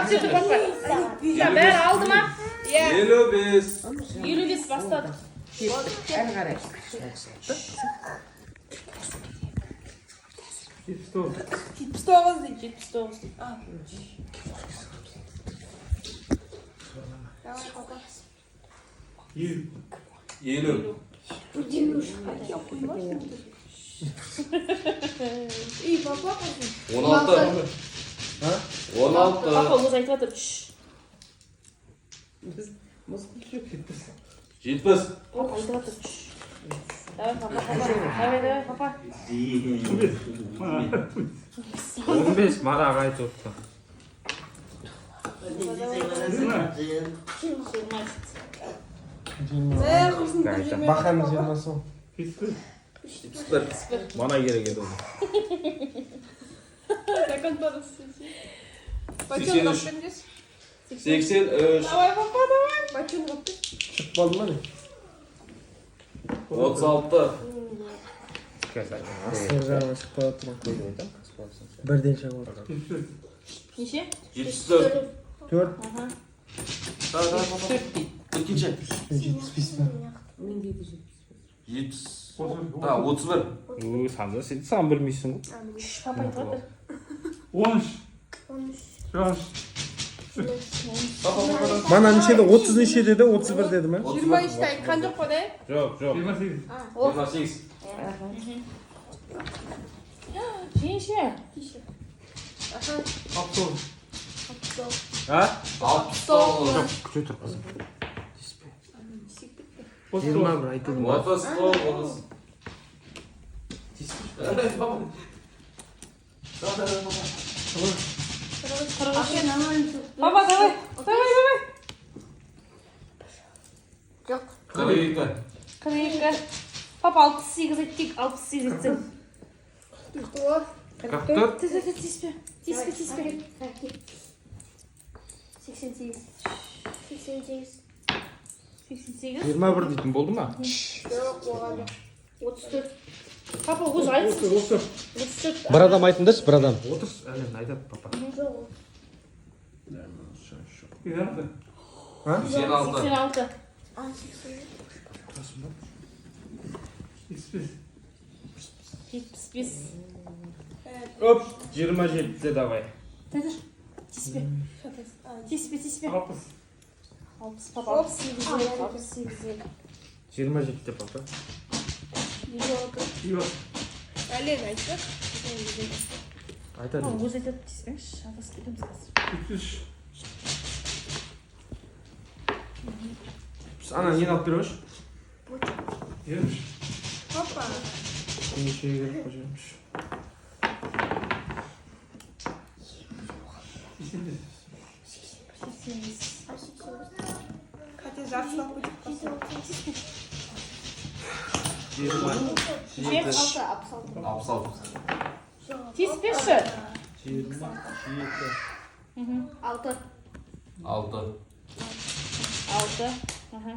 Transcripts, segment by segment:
Күте тұр, папа. Бәрі алды ма? Иә. 55. 55 бастадық. Кеттік әрі қарай. 79. 79 дейді. 79 дейді. Давай, папа. 50. 50. И папа қойсын. 16. 16. Папа өзі айтып жатыр. Шш. Біз мысқыл жоқ. 70. Папа айтып жатыр. Шш. Давай, папа, папа. Давай, давай, папа. 15 мана айтып отыр. 20 дейді. Мә, құрсын көтерме. Бақаның 20-сы ғой. 71. 71. Мана керек еді оны. Бочонок алып 83. беріңдерші. 83. Давай, папа, давай. Бочонок алып бер. Шығып қалды ма не? 36. Астыңғы жағынан шығып қалып тұр ғой. Бірден шығып отыр. 74. Неше? 74. 4. Аха. Давай, давай, папа. 4 дейді. Біткенше. 75 па? Менде де 75. 70. Да, 31. Өй, санды сен сан білмейсің ғой. Шш, папа айтып жатыр. 13. 13. Папа, папа, давай. Мана неше деді? 30 неше деді? 31 деді ме? 23-ті айтқан жоқ қой, да? Жоқ, жоқ. 28. 28. Неше? Аха. 69. А? 69. Күте тұр қызым. 21 айтылды ма? 39. Давай, папа. Давай, давай, папа. Папа, давай. Давай, давай. 42. 42. Папа, 68 айт, тек 68 айтсаң. 44. Тез, тез, тиіспе. Тиіспе, тиіспе. 88. 88. 88. 21 дейтін Болды ма? Жоқ, болған жоқ. 34. Папа өзі айтсын. 34. Бір адам айтыңдаршы, бір адам. Отыр, әлен айтады папа. 86. 86. 86. А, 85. 75. 75. Оп, 27-де давай. Тұр, тұр. Тиіспе. Тиіспе, тиіспе. 60. 60, папа, 68 деді, 68 деді. 27-де папа. 56. Әлен айтты. Айтады. Өзі айтады, тиіспеңізші, адасып кетеміз қазір. 73. Ана нені алып бере қойшы? 23. Папа. Неше керек қой, 23. 85. 85. А, 88. Қате жартысын алып кетіп қалсын. Неше? 66, 66. 66. Тиіспеші. 27. 6. 6. 6. Аха.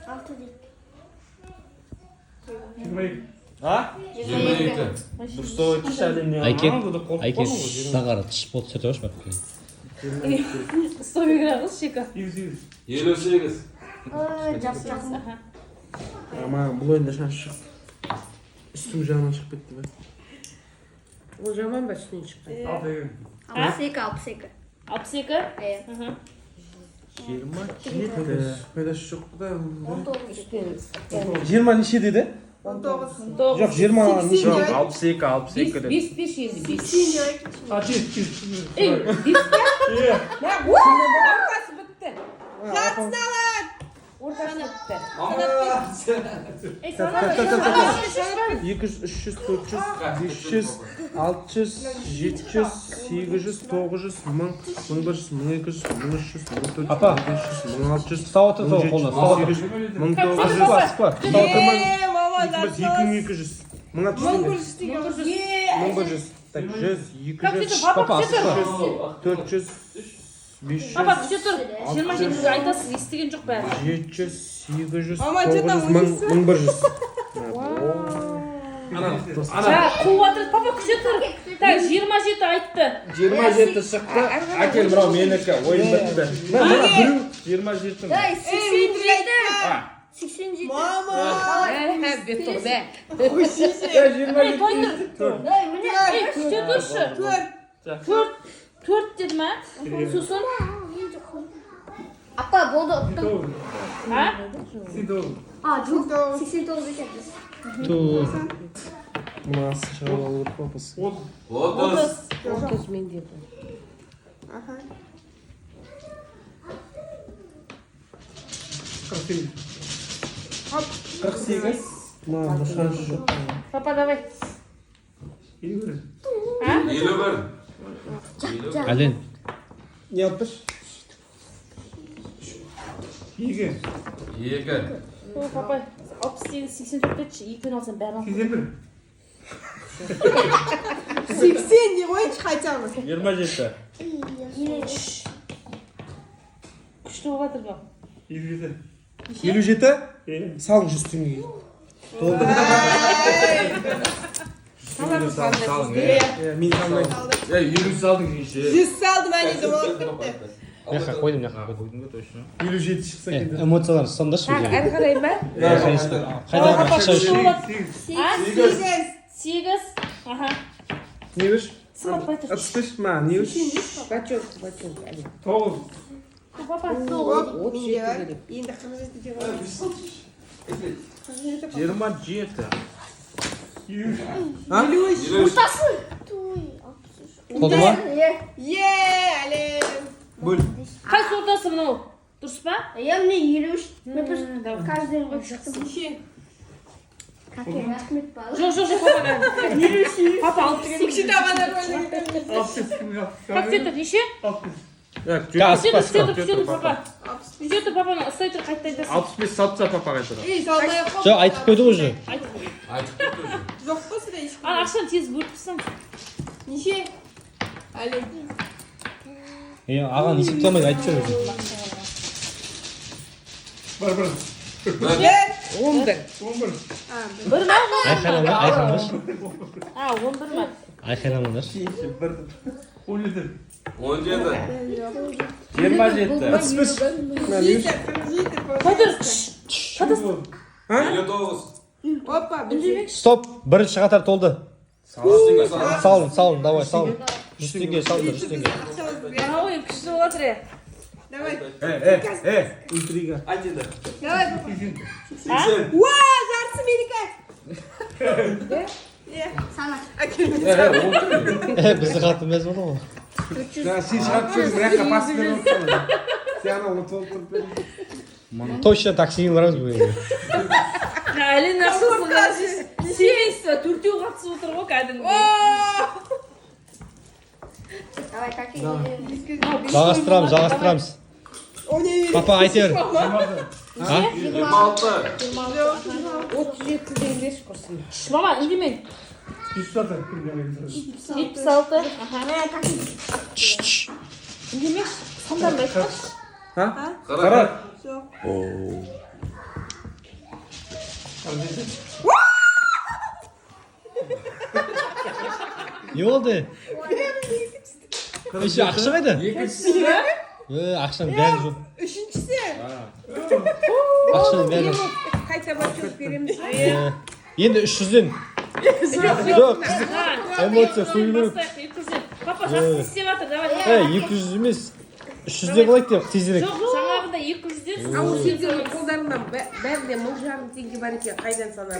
6 дейді. 22. А? 22. Дұрыстап айтшы әлен. Әке, Қорқып Әке, қалдым ғой. сағара тыш болды сөйтіп алшы барып. Стоп игра қылшы, шека. 58. 58. Ой, жақсы, жақсы. Аха. Маған бұл ойында шанс шықты. Үстіңгі жағынан шығып кетті бе? Ол жаман ба үстінен шыққан? 62. 62, 62. 62. Иә. Аха. 27. Пайдасы жоқ та. 19. Үстінен 20 неше деді? 19. 9. Жоқ, 20 неше Жоқ, деді? 62, 62 деді. 5 5 енді 5. А, тез, тез. Ей, 5 па? Иә. Мә, ортасы бітті. Жартысын алады. Ортасы бітті. Ей, Так, санап так, так, так, так. 200, 300, 400, 500, 600, 700, 800, 900, 1000, 1100, 1200, 1300, 1400, Апа. 1500, 1600, Ұстап отыр сол қолына, ұстап отыр. 1800, 1900, Асықпа, асықпа. Ұстап отыр. Е, мама, жартысын алады. 2200, 1600 теңге. 1100 теңге. 1100, так, 100, Так, 200, сөйтіп, папа, Папа, күте тұр. асықпа. 400, 500, Папа, күте тұр. 27 айтасыз, естіген жоқ бәрі. 700, 800, Мама, что там, 900, 1000, 1100. Жаңа қуып жатыр. Папа, күте тұр. Так, 27 айтты. 27 шықты. Әкел, мынау менікі. Ойын бітті. 27. Ей, 87. А. 87. Мама. Бет бә. Ей, той тұр. Ей, міне. Ей, күте тұршы. 4. 4, 4 деді ма? Сосын? Апа, болды, ұттым. А? А, жоқ, 89 екен. Ту. Мынасы шығарып алу керек папасы. 30. 30 менде бұл. Аха. 48. 48. Мына шанс жоқ. Папа, давай. 51. А? 51. Әлен. Не алып берші? 2. 2. О, папа, 68, 84 дедіші. Екеуін алсам, бәрін алсам. 81. 80 не қояйыншы хотя бы. 27. Күшті болып жатыр мынау. 57. 57? Е. Салың 100 теңгеге. Толды. Саламыз қандай Салың, сізге. е. Е, мен салмаймын. Е, 50 салдың ше. 100 салдым, әне домалап кетті. Мына жаққа қойдым, мына жаққа қойдым. Қойдың ба точно? 57 шықса Е, екен. эмоцияларын ұстаңдаршы. Так, әрі қарай ма? Қайда ақша Күшті үшін. болып жатыр. 8. А? 8. 8. Аха. Не берші? Сымат, тұр. Ыдыс берші, маған не берші? Бачок, бачок. Әлі. 9. Папа, 9. Оп, 37 менде бар. керек. Енді 47 деп қоямын. 47. 27. 53. 53. Ортасы. Туй, 63. Толды ма? Е. Е, әлем. Бөл. Қайсы ортасы мынау? Дұрыс па? Е, міне 53. Мен просто каждый қойып шықтым. Неше? Каке, рахмет, бала. Жоқ, жоқ, жоқ, папа. Папа, 68. Көкшетау нормально. 65. Как тұр, неше? 65. Асықпа, Күте тұр, асықпа. күте тұр, күте тұр, папа. 65. Күте тұр, папаны ұстай тұр, қайта айтасың. 65 салып таста папа қайтадан. Ей, салмай ақ қой. Жоқ, айтып қойды ғой уже. Айтып. Айтып кетті уже. Жоқ қой сізде ешкім. Ана ақшаны тез бөліп тастаң. Неше? Әлем. Е, аған есептей алмайды, айтып жүр өзі. Бар, бар. 1. 11. 11. А, бір. Бір ма? Айқайлама, айқайламашы. А, 11 ма? Айқайламаңдаршы. 17. 17. 27. Ыдыс берші. Мына не берші? 47, 47. Қой тұр. 59. Опа, бізде. Стоп, бірінші қатар толды. Салың, салың. Салын, салын, давай, салын. 100 теңге салыңдар, 100 теңге. Ақшамыз бір. Мына ойын күшті болып жатыр, е. Давай. Е, е, е. Интрига. Айт енді. Давай, папа. 80. Уа, жартысы менікі. Е. Сана. Әкел. Е, бізді қатты мәз болды ғой. Жаңа сен шығарып жүрсің, мына жаққа басып беріп отырсың. Сен ана ұмытып алып тұрып бердің. Точно таксиге барамыз бүгін. Әлен ақшасын семейство төртеу қатысып отыр ғой кәдімгі. Давай, каке. Жалғастырамыз, жалғастырамыз. Ойнай берейік. Папа, айта бер. А? 26. 37 деңдерші құрсын. Шш, мама, үндемей. 76. 76. Аха. Мә, каке. Үндемеші. Сандарын айтпашы. Қара. Жоқ. 47. Не болды? Еще ақша қайда? Екіншісі. Е, ақшаның бәрі жоқ. Үшіншісі. Ақшаның бәрі жоқ. Қайта бачок береміз. Е, енді 300-ден. Жоқ, қызық. Эмоция көңіл бөліп. Бастайық, 200-ден. Папа, жақсы істеп жатыр, давай. Е, 200 емес. 300-ден қылайық деп тезірек. Жоқ, жаңағында 200-ден. Ал сендердің қолдарыңда бәрінде 1500 теңге бар екен, қайдан санадың?